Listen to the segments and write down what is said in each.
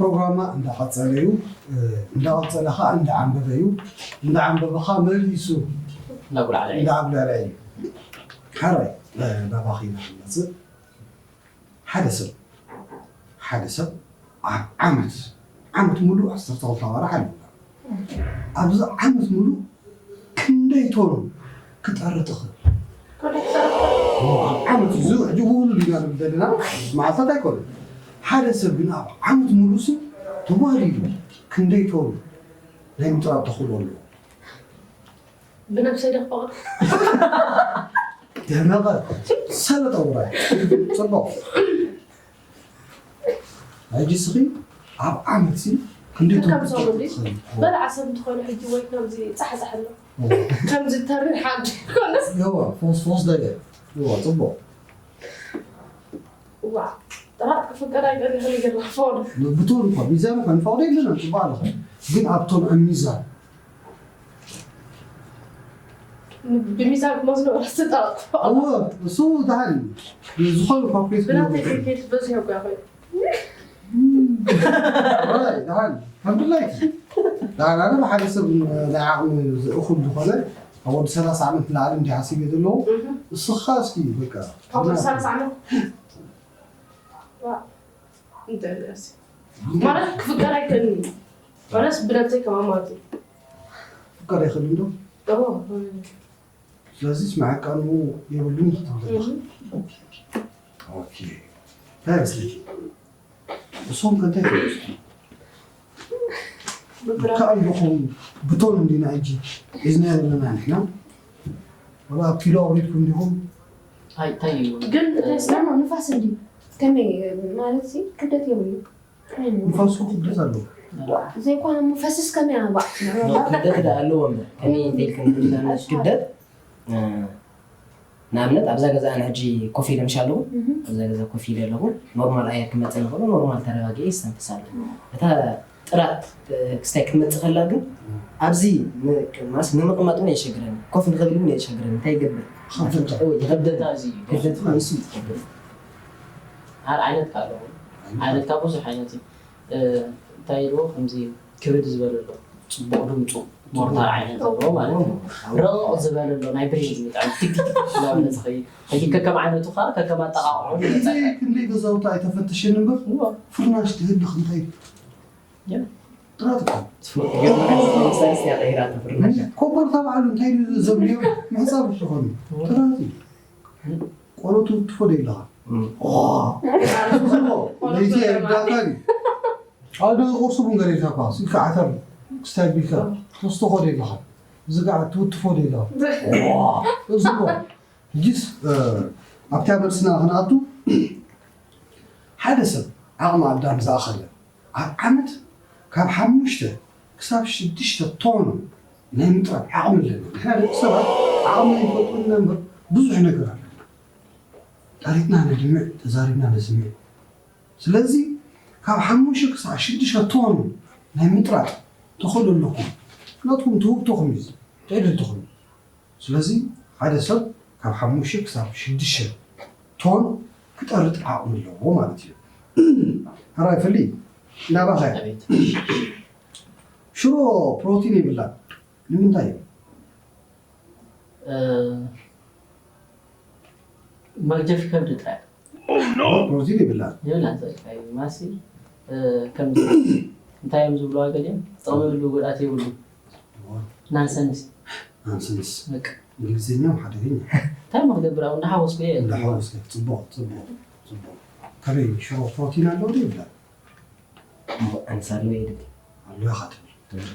ፕሮግራማ እንዳቐጸለ እዩ። እንዳቐጸለ ኸዓ እንዳዓንበበ እዩ። እንዳዓንበበ ኸዓ መሊሱ እንዳጉልዓለ እዩ። እንዳዓብለለ እዩ። ሓራይ ናባኺ ኢና ንመጽእ። ሓደ ሰብ ሓደ ሰብ ኣብ ዓመት ዓመት ሙሉእ ዓሰርተ ክልተ ኣዋርሕ ኣለዎ። ኣብዚ ዓመት ሙሉእ ክንደይ ቶን ክጠሪ ትኽእል? ኣብ ዓመት እዚ ሕጂ ውህሉል ኢና ንብል ዘለና መዓልታት ኣይኮነን። ሓደ ሰብ ግን ኣብ ዓመት ሙሉእ ሲ ተዋህሊሉ ክንደይ ቶን ናይ ምጥራጥ ተኽእሎ ኣለዎ? ብነብሰይ ደኽበቐ ደመቐ ሰለጠ ውራይ ጽቡቕ። ሕጂ ስኺ ኣብ ዓመት ሲ ክንደይ ቶን ከም ሰሙን ክትጠርቂ ድዩ? ትኽእል? በል ዓሰብ እንተኾይኑ ሕጂ ወይ ከምዚ ፃሕፃሕ ኣሎ ከምዚ ተሪር ሓዲ ኮነስ የዋ ፎስ ፎስ ደገ የዋ ጽቡቕ። ዋ ጥራጥ ክፍቀድ ኣይቀሪ ከመይ ገርና ፎን ብቶን እኳ ሚዛን እኳ ንፈቕዶ የለና ጽቡቕ ኣለኻ ግን ኣብ ቶን ኣብ ሚዛን ብሚዛን ክመስሎ ዝተጣቕፎ እወ እሱ ደሓን እዩ ዝኾነ ኳኩሌት ብናተይ ክልኬት በዚሖ እኮ ኮይኑ ደሓን ከምድላይ ደሓን ኣነ ብሓደ ሰብ ናይ ዓቕሚ እኹል ዝኾነ ኣብ ወዲ ሰላሳ ዓመት ንላዕሊ እንዲ ሓሲብ እየ ዘለዉ እስኻ እስኪ በቃ ካብ ወዲ ሰላሳ ዓመት ዋ፣ እንታይ ደስ ማለት ክፍቀር ኣይክእልን እዩ። ማለት ብነብሰይ ከማማት እዩ። ፍቀር ይኽእል እንዶ ኦ፣ ስለዚ ስማዕቃኑ የብሉን ክትብል ኦኬ እንታይ መስለኪ እሶም ከ እንታይ ትብሉ ብብራ ከኣልኩም ብቶን እንዲና ሕጂ ሒዝና ዘለና ንሕና ወላ ኣብ ኪሎ ኣውሪድኩም እንዲኹም ታይ ታይ እዩ ግን እንታይ ስለ ሰማ ንፋስ እንዲ ከመይ ማለት ሲ ክብደት የብሉ ንፋስኩም ክብደት ኣለዎ ዘይኮነ ምፈስስ ከመይ ኣባዕ ክብደት ዳ ኣለዎ እምበር ከመይ እንተ ኢልክን ንኣብነት ክብደት እ፣ ንኣብነት ኣብዛ ገዛ ኣነ ሕጂ ኮፍ ኢለ ምሽ ኣለኹ ኣብዛ ገዛ ኮፍ ኢለ ኣለኹ ኖርማል ኣየር ክመፅእ ንኽእሎ ኖርማል ተረጋጊኤ ይስተንፍስ ኣለኹ እታ ጥራት እ፣ ክስታይ ክትመፅእ ከላ ግን ኣብዚ ን- ማስ ንምቕማጥ እውን የሸግረኒ ኮፍ ንኽብል እውን የሸግረኒ እንታይ ይገብር ከብደት ይኸብደኒ ክብደት እዚ እዩ። ክብደት እውን ንሱ ይኸብደኒ ሓደ ዓይነት ካብ ኣለዎ ዓይነት ካብ ብዙሕ ዓይነት እዩ። እ፣ እንታይ ኢልዎ ከምዚ ክብድ ዝበለ ኣሎ ፅቡቕ ድምፁ ሞርታር ዓይነት ዘለዎ ማለት እዩ። ረቕቕ ዝበለ ኣሎ ናይ ብሬን ዝመጣ ቲክቲክ እናበለ ዝኸይድ ሕጂ ከከም ዓይነቱ ከዓ ከከም ኣጠቃቕዑ እዚ ክንደይ ገዛውቲ ኣይተፈተሸን እምበር ፍርናሽ ትህልኽ እንታይ ያ። ጥራት እኮ ሳይንስ ያቀይራ ተፍርናሻ ኮቦርታ ባዕሉ እንታይ ድዩ ዘብልዮ ምሕፃብ ዝኾኑ ጥራት እዩ ቆሎ ትውትፎ ዶ ኣለኻ ለይቲ ኣይርዳእካን እዩ ሓደ ቁርሲ ቡን ገዲልካ እኳ ስኢልካ ዓተር ክስታይ ቢልካ ተስተኾ ዶ ኣለኻ እዚ ከዓ ትውትፎ ዶ ኣለኻ እዚ እኮ ሕጂስ ኣብታ መልስና ክንኣቱ ሓደ ሰብ ዓቕሚ ኣዳም ዝኣኸለ ኣብ ዓመት ካብ ሓሙሽተ ክሳብ ሽዱሽተ ቶን ናይ ምጥራብ ዓቕሚ ኣለና። ንሕና ደቂ ሰባት ዓቕሚ ኣይንፈልጦ ኢና እምበር ብዙሕ ነገር ኣለና። ጠሪትና ነድምዕ፣ ተዛሪብና ነስምዕ። ስለዚ ካብ ሓሙሽተ ክሳዕ ሽዱሽተ ቶን ናይ ምጥራጥ ተኽእሎ ኣለኩም። ናትኩም ትውብቶኹም እዩ፣ ትዕድልትኹም እዩ። ስለዚ ሓደ ሰብ ካብ ሓሙሽተ ክሳብ ሽዱሽተ ቶን ክጠርጥ ዓቕሚ ኣለዎ ማለት እዩ። ሕራይ ፍሊ ናባኸ ሽሮ ፕሮቲን የብላን ንምንታይ እዩ? መግደፊ ከብዲ ጥራይ ፕሮቲን የብላን ይብላ ዘልካዩ ማሲ ከምዚ እንታይ እዮም ዝብሉ ኣገሊም ጥቕሚ የብሉ ጉድኣት የብሉ ናንሰንስ ናንሰንስ በቃ እንግሊዝኛ ሓደገኛ እንታይ መክገብር ኣብ እንዳሓወስኩ እየ እንዳሓወስከ ፅቡቕ ፅቡቕ ፅቡቕ ከመይ ሽሮ ፕሮቲን ኣለዎ ዶ ይብላል ኣንሳሎ ይድል ኣለዎ ኢኻ ትብል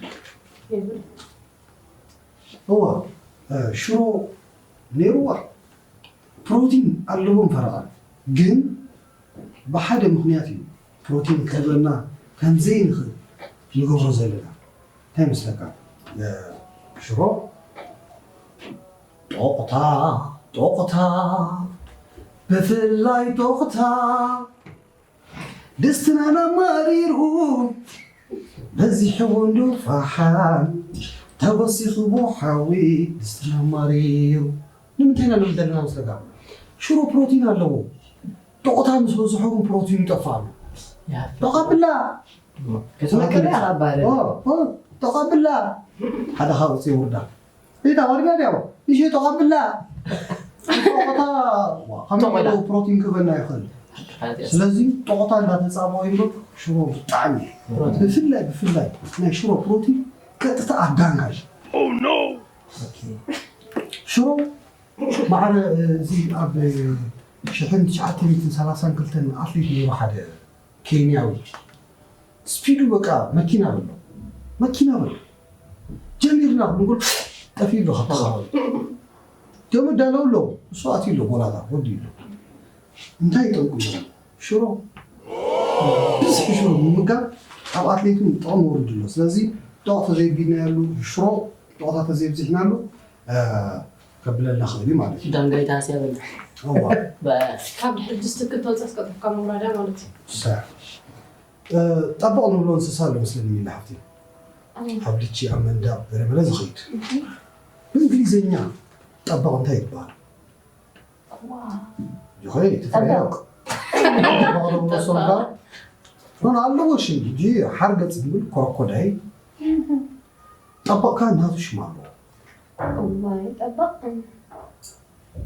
እዋ ሽሮ ነይርዋ ፕሮቲን ኣለዎም ፈረቓ ግን ብሓደ ምኽንያት እዩ ፕሮቲን ክህበና ከምዘይንኽእል ንገብሮ ዘለና እንታይ መስለካ ሽሮ ጦቕታ ጦቕታ ብፍላይ ጦቕታ ድስትና ናማሪሩ በዚሕዎ እንዶ ፈሓም ተወሲኽዎ ሓዊ ድስትና ማሪሩ ንምንታይ ኢና ንብል ዘለና መስለካ ሽሮ ፕሮቲን ኣለዎ ጦቕታ ምስ በዝሖ እውን ፕሮቲኑ ይጠፍእ ኣሎ ጦቓ ብላ ክትመክር እያ ካብ ባህሪ። ተቐብላ ሓደ ካብ ውፅእ ውርዳ ሪታ ወርጋ ዲያው ይሽ ተቐብላ ጦቆታ ከመይ ፕሮቲን ክበና ይኽእል። ስለዚ ጦቆታ እንዳተፃበ ይምበር ሽሮ ብጣዕሚ ብፍላይ ብፍላይ ናይ ሽሮ ፕሮቲን ቀጥታ ኣዳንጋሽ። ሽሮ ማዕረ እዚ ኣብ ሽሕን ትሽዓተ ሚእትን ሰላሳን ክልተን ኣትሌት ነይሩ ሓደ ኬንያዊ ስፒዱ በቃ መኪና በሎ መኪና በሎ ጀሚርና ክንብል ጠፊኡ ኣሎ ካብቲ ከባቢ ደሞ ዳለው ኣሎ እሱ ኣትዩ ኣሎ ጎላታ ወዲ ኣሎ እንታይ ይጠንቁ ሽሮ ብዝሒ ሽሮ ምምጋብ ኣብ ኣትሌቱ ጥቕሚ ወርድ ኣሎ ስለዚ ጦቕ ተዘይቢናያሉ ሽሮ ጦቕታ ተዘይብዚሕናሉ ከብለልና ክእል ማለት እዩ ዳንጋይ ተሃስያ በል እዋ ካብ ድሕሪ ድስቲ ክትወፅእ ክትቀጠፍካ ምውራዳ ማለት እዩ ሰ ጠበቕ ንብሎ እንስሳ ኣሎ መስለኒ ሚላ ሓፍቲ ኣብ ልቺ ኣብ መንደቕ ገለመለ ዝኸይድ ብእንግሊዝኛ ጠበቕ እንታይ ይበሃል ይኸይድ ትፈለቕ ጠበቕ ንብሎ ሶልዳ ኖን ኣለዎ ሽም እንጂ ሓርገፅ ዝብል ኮረኮዳይ ጠበቕካ ናቱ ሽም ኣለዎ ጠበቕ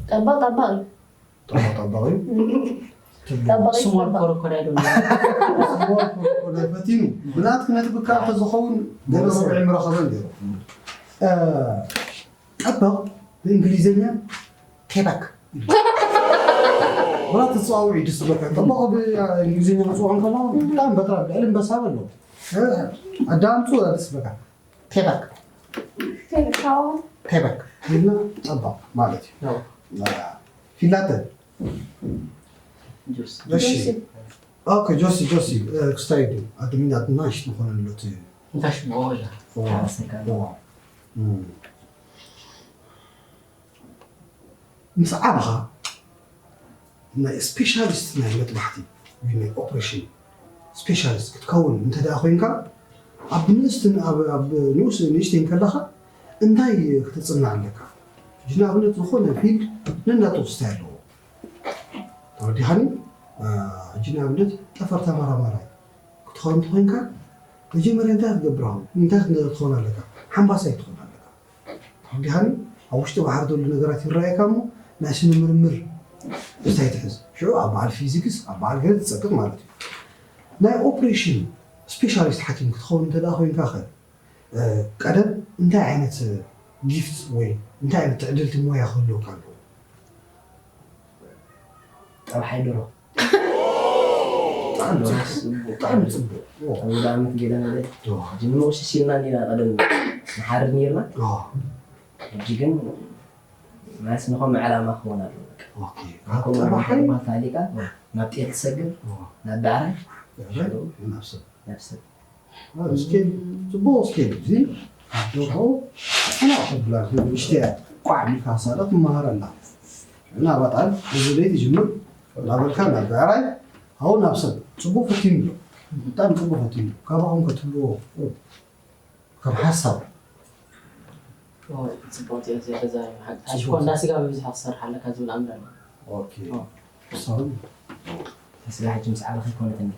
ጠበቕ ጠበቕ እዩ ጠበቕ ጠበቕ እዩ ጠበቕ እዩ ስሞል ጠበቕ ኮረኮዳይ ዶ ስሞል ኮረኮዳይ ፈቲኑ ብናትክ ነጥቢ ከዓ ተዝኸውን ገለ ርብዒ ምረኸበ ነይሩ ጠበቕ ብእንግሊዝኛ ኬባክ ወላ ተፀዋውዒ ደስ ዝብለካ ጠበቕ ብእንግሊዝኛ ክፅውዖ ከለኹ ብጣዕሚ በጥራ ልዕሊ እምበሳ በሎ ኣዳምፁ ወላ ደስ ዝብለካ ኬባክ ኬባክ ኢልና ጠበቕ ማለት እዩ ፊላተ እሺ ኦኬ ጆሲ ጆሲ ክስታይ ዱ ኣድሚናት ናሽ ዝኾነ ሎት እንታይ ሽሙ ወላ ምስ ዓብኻ ናይ ስፔሻሊስት ናይ መጥባሕቲ ወይ ናይ ኦፕሬሽን ስፔሻሊስት ክትከውን እንተ ደኣ ኮይንካ ኣብ ንእስትን ኣብ ኣብ ንኡስ ንእሽተይ እንከለኻ እንታይ ክትጽናዕ ኣለካ? ሕጂ ንኣብነት ዝኾነ ፊልድ ነናቱ ክስታይ ኣለዎ። ተረዲኻኒ? ሕጂ ንኣብነት ጠፈር ተመራማራይ ክትኸውን እንተኾይንካ መጀመርያ እንታይ ክትገብር ኣለካ? እንታይ ክትኸውን ኣለካ? ሓምባሳይ ክትኸውን ኣለካ። ተረዲኻኒ ኣብ ውሽጢ ባሕሪ ዘሎ ነገራት ይረኣየካ እሞ ናይ ስነ ምርምር እንታይ ትሕዝ ሽዑ ኣብ በዓል ፊዚክስ ኣብ በዓል ገለ ትፀቅጥ ማለት እዩ ናይ ኦፕሬሽን ስፔሻሊስት ሓኪም ክትኸውን እንተ ኮይንካ ኸ ቀደም እንታይ ዓይነት ጊፍት ወይ እንታይ ዓይነት ትዕድልቲ ሞያ ክህልወካ ኣለዎ ጠብሓይ ደሮ ብጣዕሚ ፅቡቅ ኣብዚ ዓመት ገለ ማለት ሕጂ ንምቕሽሽ ኢልና ኢና ቀደም ንሓርድ ነርና ሕጂ ግን ማለት ንኸም ዕላማ ክኸውን ኣለዎ ከምኡ ጠባሓይ ተሃሊካ ናብ ጤል ትሰግር ናብ ብዕራይ ናብ ሰብ ስኬል ፅቡቅ ስኬል እዚ ደርሆ ኣና ክብላ ውሽጢ ቋዕ ሚልካ ሳላ ትመሃር ኣላ እና በጣም እዚ ደይ ትጅምር እናበልካ ናብ ብዕራይ ኣው ናብ ሰብ ፅቡቅ ፈቲኑ ኣሎ ብጣዕሚ ፅቡቅ ፈቲኑ ካባኹም ከትብልዎ ከም ሓሳብ ጽቡቅ እያ እዚኣ ተዛሪብና ሓቂ ሓጂ ኮ እንዳ ስጋ ብብዝሒ ክሰርሕ ኣለካ ዝብል ኣምር ኣሎ ኦኬ ሳም ስጋ ሕጂ ምስ ዓበኸ ይኮነትኒ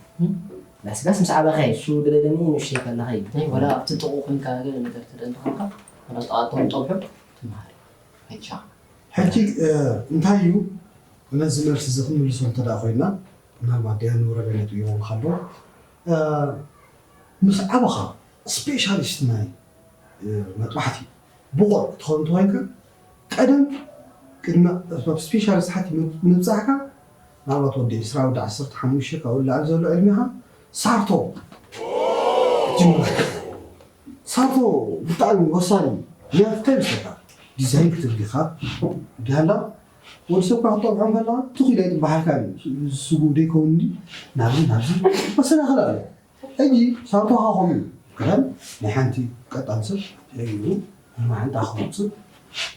ናይ ስጋስ ምስ ዓበኸ እሱ ደለለኒ ንእሽተይ ከለኸ እዩ ናይ ወላ ኣብቲ ጥቑ ኮንካ ገለ ነገር ተደንተኾንካ ወላ ጠቓጦም ጠብሑ ትምሃር ኣይትሻ ሕጂ እንታይ እዩ ነዚ መልሲ እዚ ክንምልሶ እንተ ደኣ ኮይና ምናልባት ዲያኑ ረበ ነጥቢ ይኸውን ከሎ ምስ ዓበኻ ስፔሻሊስት ናይ መጥባሕቲ ብቑዕ ክትኸውን እንተኾይንካ ቀደም ቅድሚ ናብ ስፔሻሊስት ሓኪም ምብፃሕካ ምናልባት ወዲ ዕስራ ወዲ ዓሰርተ ሓሙሽተ ካብኡ ንላዕሊ ዘሎ ዕድሜኻ ሳርቶ ክትጅምር ሳርቶ ብጣዕሚ ወሳኒ እዩ ምክንያቱ ይመስለካ ዲዛይን ክትብል ኢኻ ዳላ ወዲ ሰብ ካብ ክጠብዖም ከለኻ ትኽ ኢለ ይጥበሓልካ እዩ ስጉ ደይከውን እንዲ ናብዚ ናብዚ መሰናኽል ኣሎ ሕጂ ሳርቶኻ ከምኡ እዩ ክዳን ናይ ሓንቲ ቀጣን ሰብ ተለይሉ ንማዓንጣ ክወፅእ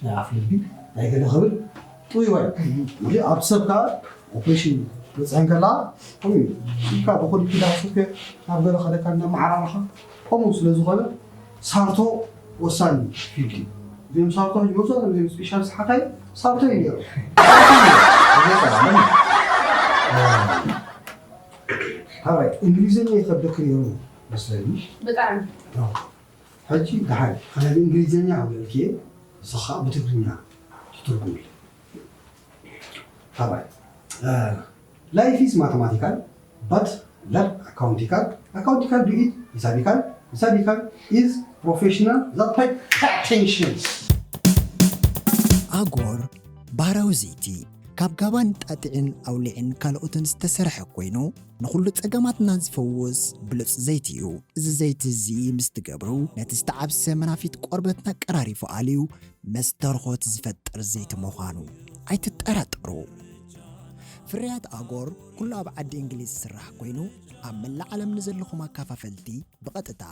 ናይ ኣፍ ልቢ ናይ ገለ ክብል ጥውይዋይ እንጂ ኣብ ሰብ ከዓ ኦፕሬሽን በፅሐን ከለካ ከምኡ እዩ ኢልካ ብኩል ኪዳ ስፌ ናብ ገለ ከደካ እናመዓራረኻ ከምኡ ስለ ዝኾነ ሳርቶ ወሳኒ ፊልድ እዩ እዚኦም ሳርቶ ሕጂ መብዛሕትኦም እዚኦም ስፔሻል ሰሓካይ ሳርቶ እዩ ነይሩ ሓራይ እንግሊዝኛ ይኸብደክ ነይሩ መስለኒ። ብጣዕሚ ሕጂ ደሓን ኣነ ብእንግሊዝኛ ክብለልኪ እየ፣ ንስኻ ብትግርኛ ትትርጉምለይ። ሓባይ life is mathematical but learn accountical, accountical do it hisabical, hisabical is professional that pay attention. ኣጎር ባህራዊ ዘይቲ ካብ ጋባን ጣጥዕን ኣውሊዕን ካልኦትን ዝተሰርሐ ኮይኑ ንኹሉ ጸገማትና ዝፈውስ ብሉጽ ዘይቲ እዩ። እዚ ዘይቲ እዚ ምስ ትገብሩ ነቲ ዝተዓብሰ መናፊት ቆርበትና ቀራሪፉ ኣልዩ መስተርኾት ዝፈጥር ዘይቲ ምዃኑ ኣይትጠራጠሩ። ፍርያት ኣጎር ኩሉ ኣብ ዓዲ እንግሊዝ ዝስራሕ ኮይኑ ኣብ መላእ ዓለም ንዘለኹም ኣካፋፈልቲ ብቐጥታ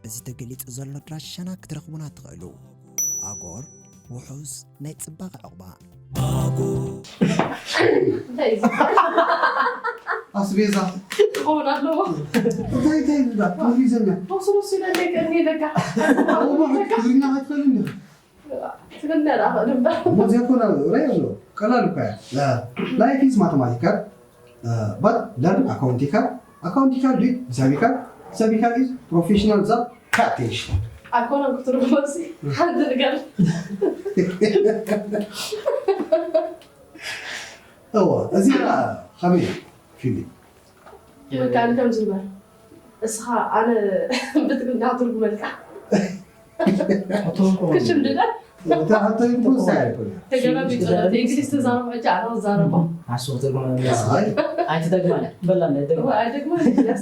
በዚ ተገሊጹ ዘሎ ኣድራሻና ክትረኽቡና ትኽእሉ። ኣጎር ውሑስ ናይ ጽባቐ ዕቑባ። እንታይ እዩ ኣስቤዛ ክኸውን ኣለዎ? እንታይ እንታይ ዝብላ እንግሊዝኛ ወሱ ወሱ ኢለ ደቀኒ ደካ ትግርኛ ኣይትኽእልን ዲኻ? ትግርኛ ዳኸ ድምበር እሞ እዚኣ እኮ ናብ ራይ ኣሎ ቀላል እኳ እያ። Life is mathematical but learn accountical, accountical do it hisabical, hisabical is professional that pay attention. ኣይኮነን ክትርጉሞ ሲ ሓንቲ ነገር እዋ እዚኣ ከመይ እያ ፊሊ? በቃ ከምዚ ግበር እስኻ ኣነ ብትግርኛ ትርጉመልካ ክሽምድደ እታ ሕቶ ይኮን ሳይ ኣይኮን ተገላቢጦ እንግሊዝ ተዛረቡ ሕጂ ኣነ ክዛረቦ ኣሱ ክትርጉም ኣይትደግማለ በላ እንዳይደግማ ኣይደግማ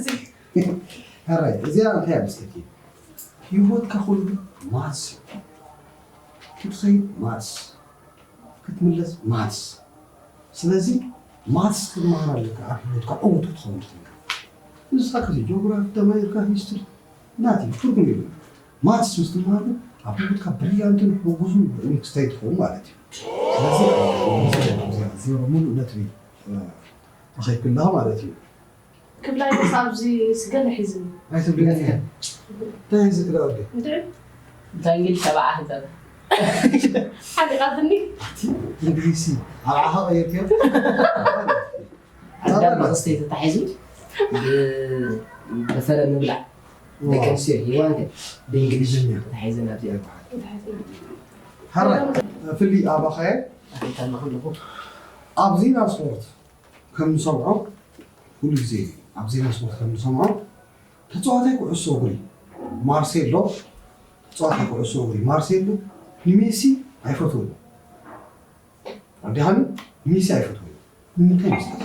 ሲ ሕራይ እዚኣ እንታይ ኣምስተኪ? ህይወትካ ኩሉ ማትስ ክትኸይድ ማትስ ክትምለስ ማትስ። ስለዚ ማትስ ክትመሃር ኣለካ ኣብ ህይወትካ ዕዉት ክትኸውን ትኽእል። ንስኻ ከዚ ጂኦግራፊ ተማሂርካ ሂስትሪ ናቲ ትርጉም የብሉ። ማትስ ምስ ትመሃር ኣብ ህይወትካ ብሪሊያንትን ሕጉስን ብዕንክስታይ ትኸውን ማለት እዩ። ስለዚ ዜሮ ሙሉእ ነጥቢ ረኺብክላ ማለት እዩ። ክብላይ ደስ ኣብዚ ስገለ ሒዝኒ ኣይትብልኒ እንታይ ሒዝክላ ወዲ እንታይ እንታይ እንግሊዝ ሰብዓ ክዛብ ሓሊቓትኒ እንግሊሲ ኣብ ዓኻ ቀይርክዮ ኣዳም መቕስተይ ተታሒዙ ብፈረ ምብላዕ ደቂ ኣንስትዮ ሂዋን ብእንግሊዝኛ ተታሒዘን ኣብዚኣ ይበሃል ሓራይ ፍሊ ኣባኻየ ኣፍሪካ ኣለኹ ኣለኹ ኣብ ዜና ስፖርት ከም ንሰምዖ ኩሉ ግዜ ኣብ ዜና ስፖርት ከም ንሰምዖ ተፃዋታይ ኩዕሶ እግሪ ማርሴሎ ተፃዋታይ ኩዕሶ እግሪ ማርሴሎ ንሜሲ ኣይፈትዎን ኣዲሃኒ ሜሲ ኣይፈትዎን ንምንታይ ይመስለካ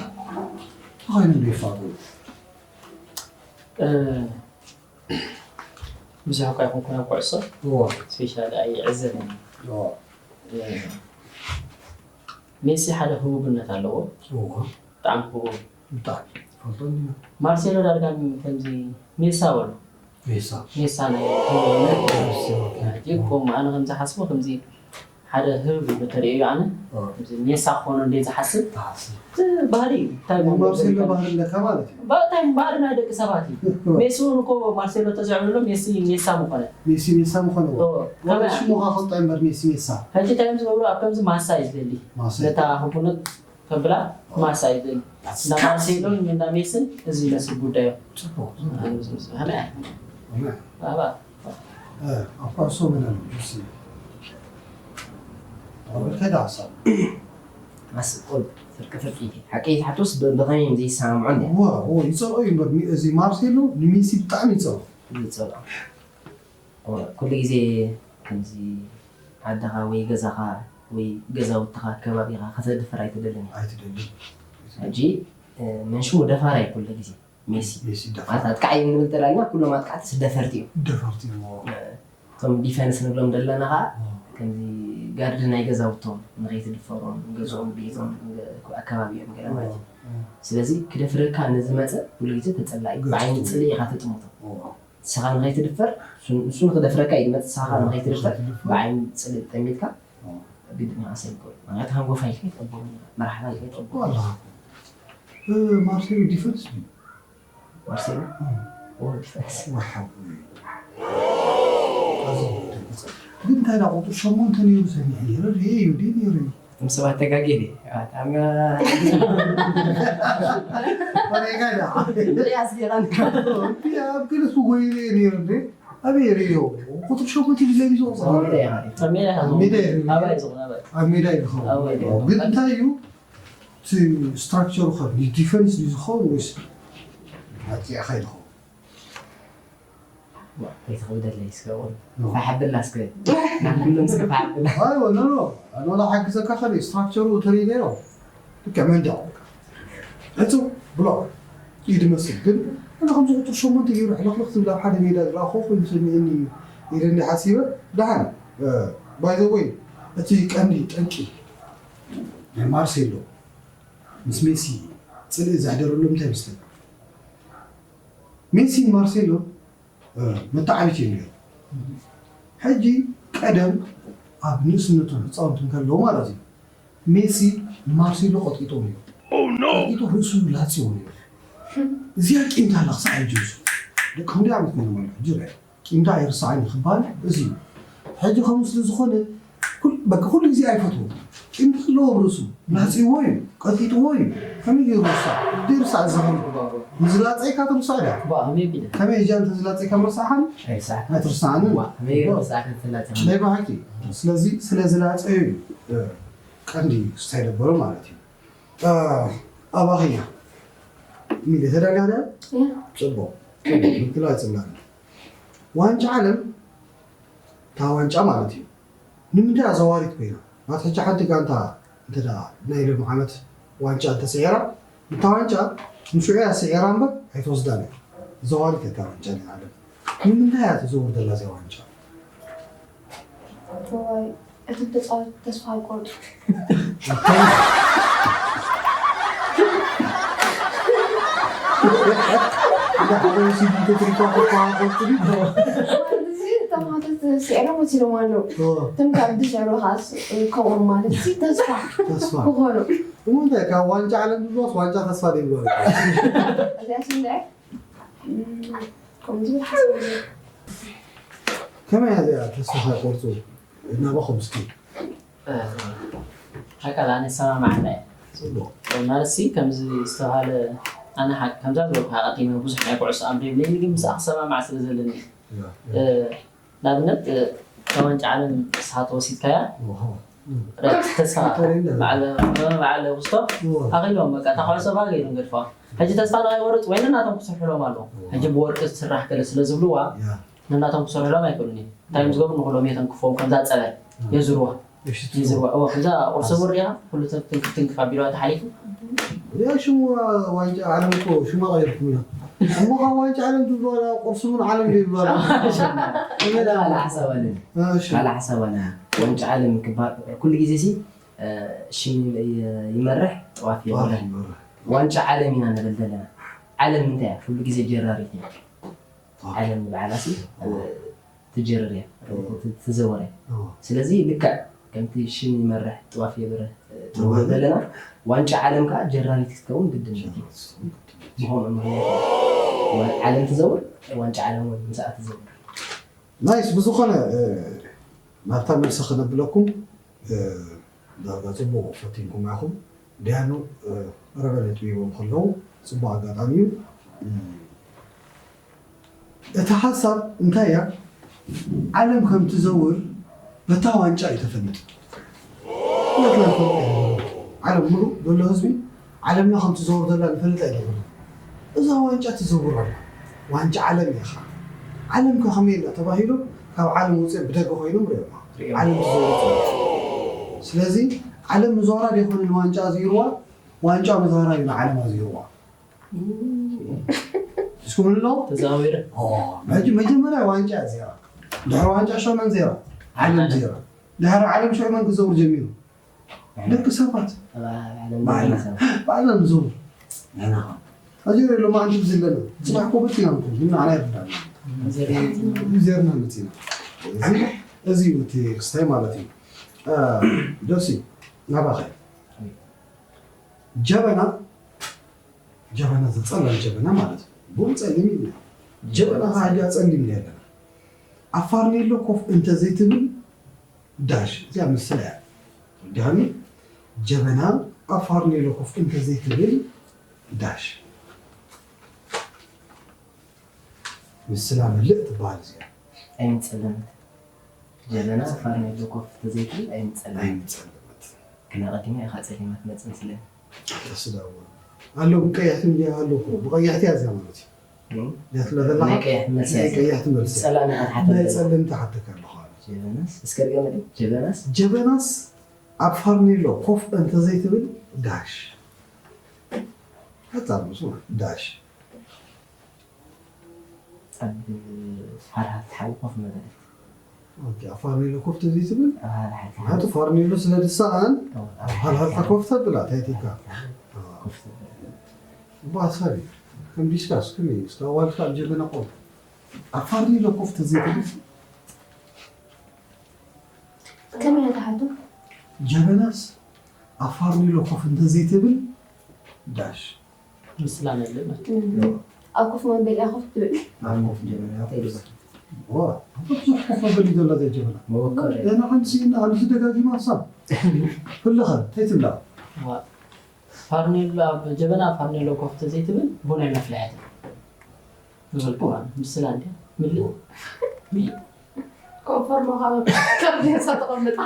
ተኻይኑ ዶ ይፋትዎ ብዙሕ እኳ ይኹንኩ ናብ ኩዕሶ እዎ ስፔሻሊ ኣይዕዘብን እዎ ሜሲ ሓደ ህቡብነት ኣለዎ እዎ ብጣዕሚ ህቡብ ብጣዕሚ ፈልጦ እንዲና ማርሴሎ ዳርጋ ከምዚ ሜሳ በሉ ሜሳ ሜሳ ናይ ህቡብነት ሕጂ ኮም ኣነ ከምዚ ሓስቦ ከምዚ ሓደ ህብ ተርእዮ ኣነ ከምዚ ሜሳ ክኾኖ እንደ ዝሓስብ ተሓስብ እቲ ባህሪ እዩ እንታይ ማርሴሎ ባህሪ ኣለካ ማለት እዩ እንታይ ባህሪ ናይ ደቂ ሰባት እዩ ሜሲ እውን እኮ ማርሴሎ ተዘዕብሎ ሜሲ ሜሳ ምኾነ ሜሲ ሜሳ ምኾነ ከመይ ሽሙኻ ፈልጦ እምበር ሜሲ ሜሳ ሕጂ እንታይ እዮም ዝገብሩ ኣብ ከምዚ ማሳ እዩ ዝደሊ ማሳ ነታ ህቡነት ከብላ ማሳ እዩ ዝደሊ እንዳ ማርሴሎን እንዳ ሜስን እዚ ይመስል ጉዳዮም ፅቡቅ ከመይ ባባ ኣብ ኩዕሶ ምን ኣሎ ጁሲ እንታይ ዳ ሓሳብ ኣስቆል ፍርቂ ፍርቂ ሓቂ ሓቶስ ብኸመይ ዘይሰማምዖ እንዲ ዋ ይፀልኦ እዩ እምበር እዚ ማርሴሎ ንሜሲ ብጣዕሚ ይፀልኦ ይፀልኦ ኩሉ ግዜ ከምዚ ዓድኻ ወይ ገዛኻ ወይ ገዛውትኻ ከባቢኻ ከተድፍር ኣይትደልን ኣይትደልን ሕጂ መንሽሙ ደፋር ኣይኩሉ ግዜ ሜሲ ሜሲ ደፋ ማለት ኣጥቃዕ እዩ ንብል ተላልና ኩሎም ኣጥቃዕቲ ስደፈርቲ እዮም ደፈርቲ እሞ እቶም ዲፈንስ ንብሎም ዘለና ከዓ ከምዚ ጋርዲ ናይ ገዛውቶም ንከይትድፈሮም ገዝኦም ቤቶም ኣከባቢኦም ገለ ማለት እዩ ስለዚ ክደፍረካ ንዝመፀ ኩሉ ግዜ ተፀላኢ ብዓይኒ ፅልኢ ኢካ ተጥምቶ ንስኻ ንኸይትድፈር ንሱ ንክደፍረካ እዩ ዝመፅእ ንስኻ ንኸይትድፈር ብዓይኒ ፅልኢ ጠሚትካ ግድን ይዓሰ ይገብሩ ምክንያቱ ሃንጎፋይ ከይትቀበሉ መራሕባይ ከይትቀበሉ ዋላ ማርሴሎ ዲፈንስ ድዩ ማርሴሎ ዲፈንስ ዋሓው ግን እንታይ ዳ ቁፅሪ ሸሞንተ ነይሩ ሰሚዐ ነይረ ርኤ እዩ ድዩ ነይሩ እዩ ምስ ሰባት ተጋግየ ድየ? ኣታ ኣምና ፈሪሕካ ዳ እንታይ ኣስጊራን? ኣብ ገለ ስጎይ ነይሩ እንዴ ኣበይ ርእዮ ቁጥር ሸሞንተ ኢሉ ለቢሱ ወፅኣ እንታይ ኢኻ? ኣብ ሜዳ ኢኻ ኣብ ሜዳ ዝኸውን። እዩ። ኣባይ ዝኸውን ኣባይ። ኣብ ሜዳ እዩ ዝኸውን ኣባይ እዩ። ግን እንታይ እዩ እቲ ስትራክቸሩ ከ ዲፈንስ ድዩ ዝኸውን ወይስ ኣጥቂዕካ ይኸውን ከይትኸብደለይ እስከ እውን ፈሓብልና እስከ ናብ ኩሎም እስከ ፈሓብልና ኣይ ወላ ኖ ኣኖላ ሓግዘካ ከ ስትራክቸሩ ተርኢ ነይሮ ልክዕ መንደቕ ዕፁ ብሎ ኢድ መስል ግን ኣነ ከምዚ ቁፅሪ ሸሞንተ ገይሩ ሕልኽልኽ ዝብል ኣብ ሓደ ሜዳ ዝረኣኹ ኮይኑ ሰሚዕኒ እዩ ኢለኒ ሓሲበ ደሓን ባይዘወይ እቲ ቀንዲ ጠንቂ ናይ ማርሴሎ ምስ ሜሲ ፅልኢ ዘሕደረሉ እንታይ ይመስለካ ሜሲን ማርሴሎን መተዓቢት እዮም ነይሮም። ሕጂ ቀደም ኣብ ንእስነቶም ህፃውንቲ እንከለዉ ማለት እዩ ሜሲ ንማርሴሎ ቀጥቂጥዎ ነይሩ። ቀጥቂጡ ርእሱ ላፅይዎ ነይሩ። እዚኣ ቂምታ ኣላ ክሳዕ ሕጂ ንሱ ደቂ ክንደይ ዓመት ኮይኖም ኣሎ ሕጂ ርአ ቂምታ ኣይርሳዕን እዩ ክበሃል እዚ እዩ። ሕጂ ከምኡ ስለ ዝኾነ በቃ ኩሉ ግዜ ኣይፈትዎ ቂምታ ኣለዎ ኣብ ርእሱ ናፂዎ እዩ ቀጢጥዎ እዩ ከመይ ገይሩ ርሳዕ ዘይርሳዕ ዝኸውን ንዝላፀይካ ትርሳዕ ድያ ባ ከመይ ቢለ ከመይ እጃ እንተዝላፀይካ ምርሳዕኻን ኣይሳዕ ኣይትርሳዕንን ከመይ ገይሩ ርሳዕ ክትላፀ ናይ ባህኪ ስለዚ ስለ ዝላፀዩ እዩ ቀንዲ ክስታይ ነበሮ ማለት እዩ ኣባኺ እያ ሚሊ ተዳልያ ድያ ፅቡቅ ምክላ ይፅላል ዋንጫ ዓለም እታ ዋንጫ ማለት እዩ ንምንታይ ኣዘዋሪት ኮይና ናት ሕጂ ሓንቲ ጋንታ እንተ ናይ ሎም ዓመት ዋንጫ እንተስዒራ እታ ዋንጫ ንሽዑ እያ ስዒራ እምበር ኣይትወስዳን እያ ዘዋሪት እታ ዋንጫ ናይ ዓለም ንምንታይ እያ ትዘውር ዘላ እዚኣ ዋንጫ እዋይ እቶም ተፃወቲ ተስፋ ኣይቆርጡ ተማተት ስዕረ መሲሎም ኣለዉ እቶም ካብ ዝስዕሩ ከዓስ ከምኦም ማለት ሲ ተስፋ ተስፋ ክኾኑ እሞ እንታይ ካብ ዋንጫ ዓለም ዝብሎስ ዋንጫ ተስፋ ዘይብሎ እዚኣ ስምዐ ከምዚ ሓሳብ ከመይ እያ እዚኣ ተስፋ ከይቆርፁ እናባኹም እስኪ ሓቃል ኣነ ይሰማማዓና እየ ፅቡቅ ማለት ሲ ከምዚ ዝተባሃለ ኣነ ሓቂ ከምዛ ዝበልኩ ኣቐዲመ ብዙሕ ናይ ኩዕሶ ኣምር የብለይን ግን ምስኣ ክሰማማዕ ስለ ዘለኒ ንኣብነት እታ ዋንጫ ዓለም ንስኻ ተወሲድካያ ተስፋ በዓል ውስቶ ኣኺሎም በቃ እታ ኩዕሶ ባ ገይሮም ገድፋ ሕጂ ተስፋ ንኸይቆርፅ ወይ ነናቶም ክሰርሕሎም ኣለዎ ሕጂ ብወርቂ ዝስራሕ ገለ ስለ ዝብልዋ ነናቶም ክሰርሕሎም ኣይክእሉን እዮም እንታይ እዮም ዝገብሩ ንኩሎም የተንክፎም ከምዛ ፀበል የዝርዋ ይዝርዋ እዎ ከምዛ ቁርሲ ብር ኢኻ ኩሉ ትንክፍ ትንክፍ ኣቢልዋ ተሓሊፉ ያ ሽሙ ዋንጫ ዓለም እኮ ሽማ ቀይርኩምላ እሞ ካብ ዋንጫ ዓለም ዝብልዋ ቁርሲ እውን ዓለም ዘይብልዋ ካልእ ሓሳብ ኣለኒ ካልእ ሓሳብ ኣለ ዋንጫ ዓለም ክበሃል ኩሉ ግዜ ሲ ሽም ይመርሕ ጥዋፍ ይበርህ ዋንጫ ዓለም ኢና ንብል ዘለና ዓለም እንታይ እያ ኩሉ ግዜ ጀራሪት እያ ዓለም ንባዕላ ሲ ትጀርር እያ ትዘወር እያ ስለዚ ልክዕ ከምቲ ሽም ይመርሕ ጥዋፍ የብርህ ትብሎ ዘለና ዋንጫ ዓለም ከዓ ጀራሪት ክትከውን ግድን ምኾኑ ዓለም ትዘውር ዋንጫ ዓለም እውን ምስኣ ትዘውር ናይስ ብዝኾነ ናብታ መልሲ ክነብለኩም ዳርጋ ፅቡቅ ፈቲንኩም ኢኹም ዲያኑ ረበ ነጥቢ ሂቦም ከለዉ ፅቡቅ ኣጋጣሚ እዩ እቲ ሓሳብ እንታይ እያ ዓለም ከም ትዘውር በታ ዋንጫ እዩ ተፈሊጡ ኩላትና ንፈልጦ ኢና ዓለም ሙሉእ ዘሎ ህዝቢ ዓለምና ከም ትዘውር ዘላ ንፈልጥ ኣይነበርና እዛ ዋንጫ ትዘውር ኣላ ዋንጫ ዓለም እያ ከዓ ዓለም ከ ከመይ ኣላ ተባሂሉ ካብ ዓለም ወፅኦም ብደገ ኮይኖም ሪኦማ ዓለም ትዘውር ስለዚ ዓለም ምዘዋራ ዘይኮነ ንዋንጫ ኣዝይርዋ ዋንጫ ምዘዋራ እዩ ንዓለም ኣዝይርዋ እስኩም ኣሎ ተዛዊረ መጀመርያ ዋንጫ ዜራ ድሕሪ ዋንጫ ሸመን ዜራ ዓለም ዜራ ድሕሪ ዓለም ሽዑ መን ክዘውር ጀሚሩ ደቂ ሰባት ባዕልና ንዘውር ንሕና ኣዚሩ ሎማዓንቲ ዘለና ፅባሕ ኮ መፂና ንኮን ግን ንዓና ይርዳና ዜርና መፂና እዚ እዩ እቲ ክስታይ ማለት እዩ ደሲ ናባኸ ጀበና ጀበና ዘፀላም ጀበና ማለት እዩ ብኡ ፀሊም እዩ ጀበና ካህዲያ ፀሊም ኣለና ኣብ ፋርኔሎ ኮፍ እንተዘይትብል ዳሽ እዚኣ ምስላ እያ ዳኒ ጀበና ኣብ ፋርኔሎ ኮፍ እንተዘይትብል ዳሽ። ምስላ ምልእ ትበሃል እዚኣ። ኣይምጸለመት። ጀበና ፋርኔሎ ኮፍ ተዘይትብል ኣይምጸለመት። ኣይምጸለመት። ግን ኣቐዲማ ኢኻ ጸሊማ ትመጽእ መስለኒ። ተስዳዎ ኣሎ ብቀያሕቲ እንዲ ኣሎ እኮ ብቀያሕቲ እያ እዚኣ ማለት እዩ። ግን እዚኣ ትብላ ዘለኻ ናይ ቀያሕ መልሲ ናይ እያ። ቀያሕቲ መልሲ እያ። ጸላም ኢኻ ትሓተኒ። ናይ ጸለምቲ ሓተካ ኣለኹ ኣነ። ጀበናስ እስከ ድገመልኝ። ጀበናስ ጀበናስ ኣብ ፋርኔሎ ኮፍ እንተዘይትብል ዳሽ። ኣጻብሱ ዳሽ። ኣብ ሃርሃር ሓዊ ኮፍ ምበለት። ኦኬ፣ ኣብ ፋርኔሎ ኮፍ ተዘይትብል ኣብ ሃርሃር ሓዊ ምክንያቱ ፋርኔሎ ስለ ዝሰኣን ኣብ ኣብ ሃልሃልታ ኮፍ ተብላ ታይቲካ ኮፍ ትብል። ባሳሪ ከም ዲስካስ ከመይ እስካ ዋልካ ኣብ ጀበና ቆም ኣብ ፋርኔሎ ኮፍ ተዘይትብል ከመይ እያ ትሓቶ? ጀበናስ ኣብ ፋርኔሎ ኮፍ እንተዘይትብል ዳሽ ምስላ መለመት። ኣብ ኮፍ መበሊኣ ኮፍ ትብል። ኣብ ኮፍ ጀበና ዋ ብዙሕ ኮፍ መበሊ ዘሎ ዘይ ጀበና መወከሪ። ደና ሓንቲ ስኢና ሓንቲ ደጋጊማ ሳ ፍልኸ እንታይ ትብላ ፋርኔሎ ኣብ ጀበና ፋርኔሎ ኮፍ ተዘይትብል ቡን ኣይመፍልሐትን። ዝበልኩዋ ምስላ እንዲ ምልእ ኮንፈርም ካብ ካብ ዴንሳ ተቐምጣ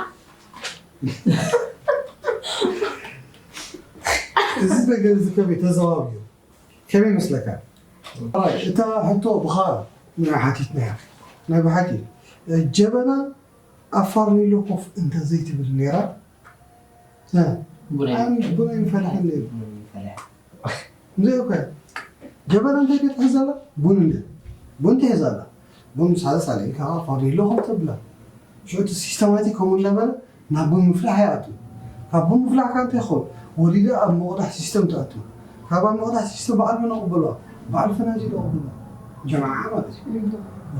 እዚ ነገር እዚ ከመይ ተዘዋውዩ ከመይ ይመስለካ? እታ ሕቶ ብኻ ንዓ ሓቲትናያ ናይ ብሓቂ ጀበና ኣብ ፋርኔሎ ኮፍ እንተዘይትብል ነይራ ቡን ኣን ቡን ኣይምፈለሐን ነይሩ። ፈለሕ። እንዘይ እኮ ጀበና እንታይ ክትሕዝ ኣላ? ቡን እንደ ቡን ትሕዝ ኣላ። ቡን ሳልስ ኣለ ኢልካ ፋርኔሎ ኮፍ ተብላ። ሽዑ እቲ ሲስተማቲክ ከምኡ እናበለ ናብ ቡን ምፍላሕ ይኣቱ። ካብ ቡን ምፍላሕ ከዓ እንታይ ይኸውን? ወሪዳ ኣብ ምቕዳሕ ሲስተም ትኣቱ። ካብ ኣብ ምቕዳሕ ሲስተም በዓል መን ኣቕብሎ? በዓል ፈናጅል ኣቕብሎ። ጀማዓ ማለት እዩ።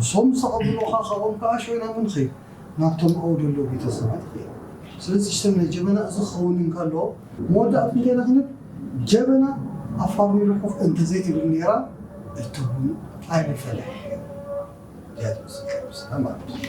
እሶም ምስ ተቐብሎኻ ካብኦም ከዓ ሽዑ ናብ መን ኸይድ? ናብቶም ኣብኡ ደሎ ቤተሰባት ይኸይድ። ስለዚ ሽተም ናይ ጀበና እዚ ክኸውን እንከሎ መወዳእቱ እንታይ ኢና ክንብል? ጀበና ኣብ ፋርኔሎ ኮፍ እንተዘይትብል ነይራ እቶ ቡን ኣይምፈለሐ። እዚኣ ትመስል ከምስላ ማለት እዩ።